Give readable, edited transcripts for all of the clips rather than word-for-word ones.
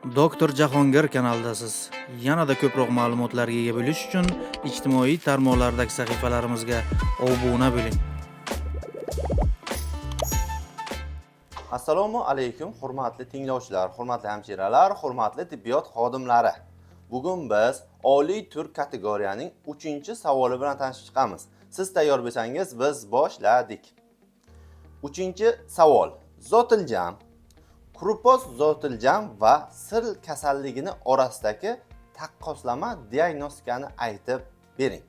Doktor Jahongir kanalidasiz. Yanada ko'proq ma'lumotlarga ega bo'lish uchun ijtimoiy tarmoqlardagi sahifalarimizga obuna bo'ling. Assalomu alaykum, hurmatli tinglovchilar, hurmatli hamshiralar, hurmatli tibbiyot xodimlari. Bugun biz oliy tur kategoriyaning 3-savoli bilan tanishib chiqamiz. Siz tayyor bo'lsangiz, biz boshladik. 3-savol. Zotiljam, Крупоз zotiljam va sil kasalligini orasidagi taqqoslama diagnostikani aytib bering.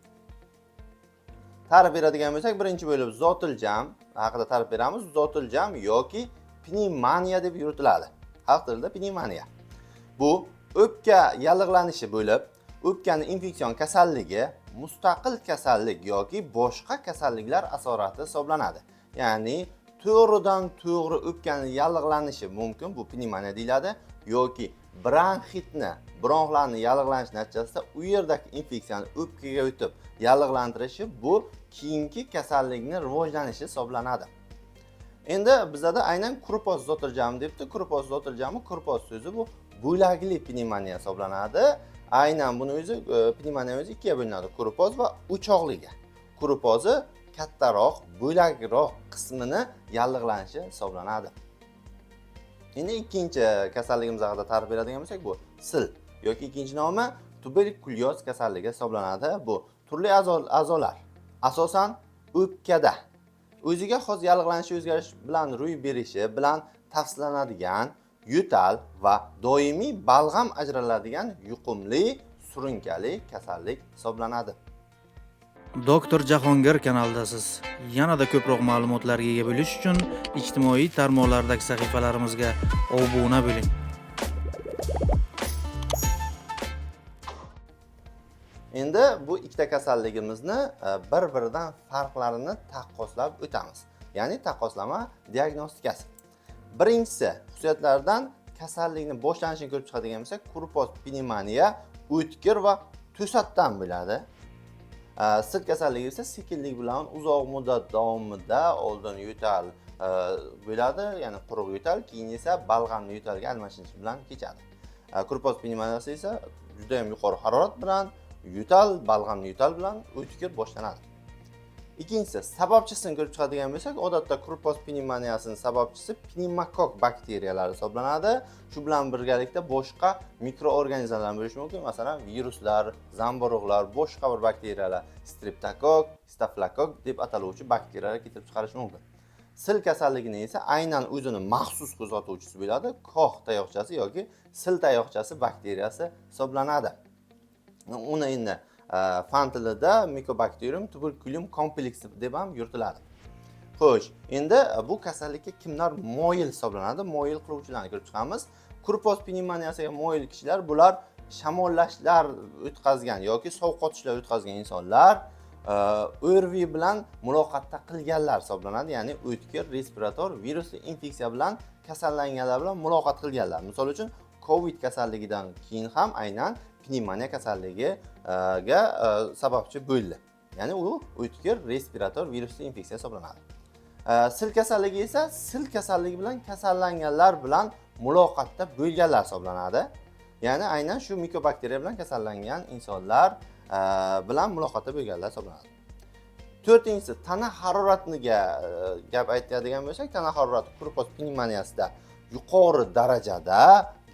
Ta'rif beradigan bo'lsak, birinchi bo'lib zotiljam haqida ta'rif beramiz. Zotiljam yoki pnevmoniya deb yuritiladi. Xalq tilida pnevmoniya. Bu o'pka yallig'lanishi bo'lib, o'pkani infeksion kasalligi, mustaqil kasallik yoki boshqa kasalliklar asorati hisoblanadi. Ya'ni to'g'ridan to'g'ri o'pkani yallig'lanishi mumkin, bu pnevmoniya deyiladi, yoki bronxitni, bronxlarni yallig'lanishi natijasida u yerdagi infeksiyani o'pkaga o'tib yallig'lantirishi, bu keyingi kasallikni rivojlanishi hisoblanadi. Endi bizada aynan крупоз zotiljami debdi. Крупоз zotiljami, крупоз so'zi bu bo'lakli pnevmoniya hisoblanadi. Aynan buni o'zi pnevmoniya o'zi ikkiga bo'linadi: крупоз va o'choqliga. Крупоз i kattaroq, bo'lakroq qismini yallig'lanishi hisoblanadi. Endi ikkinchi kasalligimiz haqida ta'rif beradigan bo'lsak, bu sil yoki ikkinchi nomi tuberkulyoz kasalligi hisoblanadi. Bu turli a'zolar, asosan o'pkada o'ziga xos yallig'lanish o'zgarish bilan ro'y berishi bilan tavsiflanadigan yo'tal va doimiy balg'am ajraladigan yuqumli surunkali kasallik hisoblanadi. Doktor Jahongir kanalidasiz. Yanada ko'proq ma'lumotlarga ega bo'lish uchun ijtimoiy tarmoqlardagi sahifalarimizga obuna bo'ling. Endi bu ikkita kasalligimizni bir-biridan farqlarini taqqoslab o'tamiz. Ya'ni taqqoslama diagnostikasi. Birinchisi, xususiyatlaridan kasallikni boshlanishini ko'rib chiqadigan bo'lsak, крупоз pnevmoniya o'tkir va to'satdan bo'ladi. Sil kasalligi esa sekinlik bilan uzoq muddat davomida oldin yo'tal bo'ladi, ya'ni quruq yo'tal, keyin esa balg'amli yo'talga almashinish bilan kechadi. Крупоз pnevmoniyasi esa juda ham yuqori harorat bilan yo'tal, balg'amli yo'tal bilan o'tkir boshlanadi. Ikkinchisi, sababchisini ko'rib chiqadigan bo'lsak, odatda крупоз pnevmoniyasining sababchisi pnevmokokk bakteriyalari hisoblanadi. Shu bilan birgalikda boshqa mikroorganizmlar ham bo'lishi mumkin, masalan, viruslar, zamburug'lar, boshqa bir bakteriyalar, streptokokk, stafilokokk deb ataluvchi bakteriyalar keltirib chiqarishi mumkin. Sil kasalligini esa aynan o'zini maxsus qo'zg'atuvchisi bo'ladi, kox tayoqchasi yoki sil tayoqchasi bakteriyasi hisoblanadi. Uni endi fan tilida Mycobacterium tuberculum kompleksi deb ham yuritiladi. Xo'sh, endi bu kasallikka kimlar moyil hisoblanadi? Moyil qiluvchilarni ko'rib chiqamiz. Крупоз pnevmoniyasiga moyil kishilar bular shamollashlar o'tkazgan yoki sovqotishlar o'tkazgan insonlar, ОРВИ bilan muloqotda qilganlar hisoblanadi, ya'ni o'tkir respirator virusli infeksiya bilan kasallanganlar bilan muloqot qilganlar. Misol uchun, COVID kasalligidan keyin ham aynan pnevmoniya kasalligiga sababchi bo'ldi. Ya'ni u o'tkir respirator virusli infeksiya hisoblanadi. Sil kasalligi esa sil kasalligi bilan kasallanganlar bilan muloqotda bo'lganlar hisoblanadi. Ya'ni aynan shu mikobakteriya bilan kasallangan insonlar bilan muloqotda bo'lganlar hisoblanadi. To'rtinchisi, tana haroratiga gap aytadigan bo'lsak, tana harorati крупоз pnevmoniyasida yuqori darajada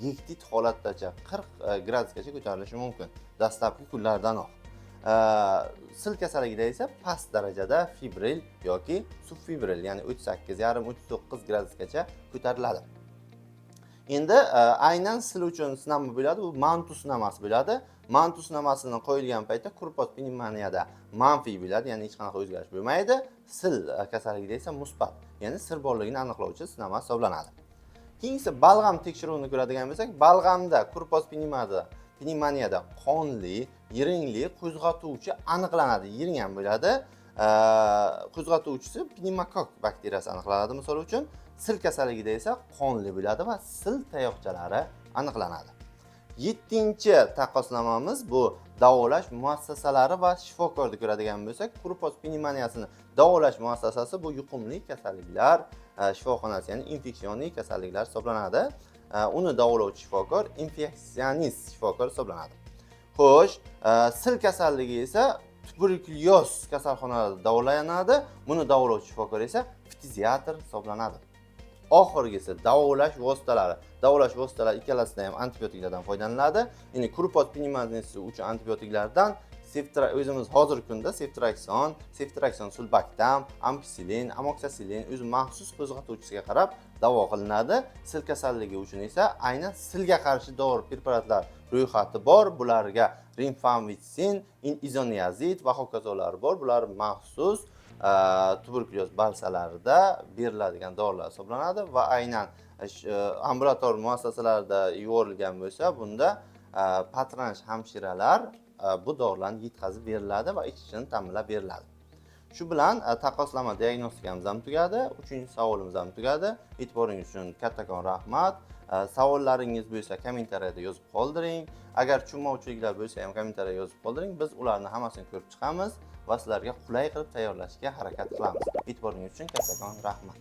gektit holatdacha 40 gradusgacha ko'tarilishi mumkin dastlabki kunlardanoq. Sil kasalligida esa past darajada febril yoki subfebril, ya'ni 38,5, 39 gradusgacha ko'tariladi. Endi aynan sil uchun sinama bo'ladi, bu Mantu sinamasi bo'ladi. Mantu sinamasini qo'yilgan paytda крупоз pnevmoniyada manfiy bo'ladi, ya'ni hech qanaqa o'zgarish bo'lmaydi. Sil kasalligida esa musbat, ya'ni sil borligini aniqlovchi sinama hisoblanadi. Keyingisi, balg'am tekshiruvini ko'radigan bo'lsak, balg'amda крупоз pnevmoniyada qonli, yiringli qo'zg'atuvchi aniqlanadi, yiring ham bo'ladi. Qo'zg'atuvchisi pnevmokokk bakteriyasi aniqlanadi misol uchun. Sil kasalligida esa qonli bo'ladi va sil tayoqchalari aniqlanadi. 7-chi taqqoslamamiz bu davolash muassasalari va shifokorni ko'radigan bo'lsak, крупоз pnevmoniyasini davolash muassasasi bu yuqumli kasalliklar shifoxonasi, ya'ni infeksionli kasalliklar hisoblanadi. Uni davolovchi shifokor infeksionist shifokor hisoblanadi. Xo'sh, sil kasalligi esa tuberkulyoz kasalxonalarida davolanadi. Buni davolovchi shifokor esa ftiziatr hisoblanadi. Oxirgisi davolash vositalari. Davolash vositalari ikkalasida ham antibiotiklardan foydalaniladi. Endi крупоз pnevmoniyasi uchun antibiotiklardan o'zimiz hozirgi kunda seftriakson, seftriakson sulbaktam, ampicillin, amoksasilin o'zi maxsus qo'zg'atuvchisiga qarab davo qilinadi. Sil kasalligi uchun esa aynan silga qarshi dori preparatlar ro'yxati bor. Bularga rimfamitsin, izoniazid va hokazolar bor. Bular maxsus tuberkulyoz balsalarida beriladigan dorilar hisoblanadi va aynan ambulator muassasalarda yuborilgan bo'lsa, bunda patronaj hamshiralar bu dorilarni yetkazib beriladi va ichishini ta'minlab beriladi. Shu bilan taqqoslama diagnostikamiz ham tugadi, uchinchi savolimiz ham tugadi. E'tiboringiz uchun kattakon rahmat. Savollaringiz bo'lsa, kommentariyada yozib qoldiring. Agar tushunmovchiliklar bo'lsa ham, kommentariyada yozib qoldiring. Biz ularni hammasini ko'rib chiqamiz va sizlarga qulay qilib tayyorlashga harakat qilamiz. E'tiboringiz uchun kattakon rahmat.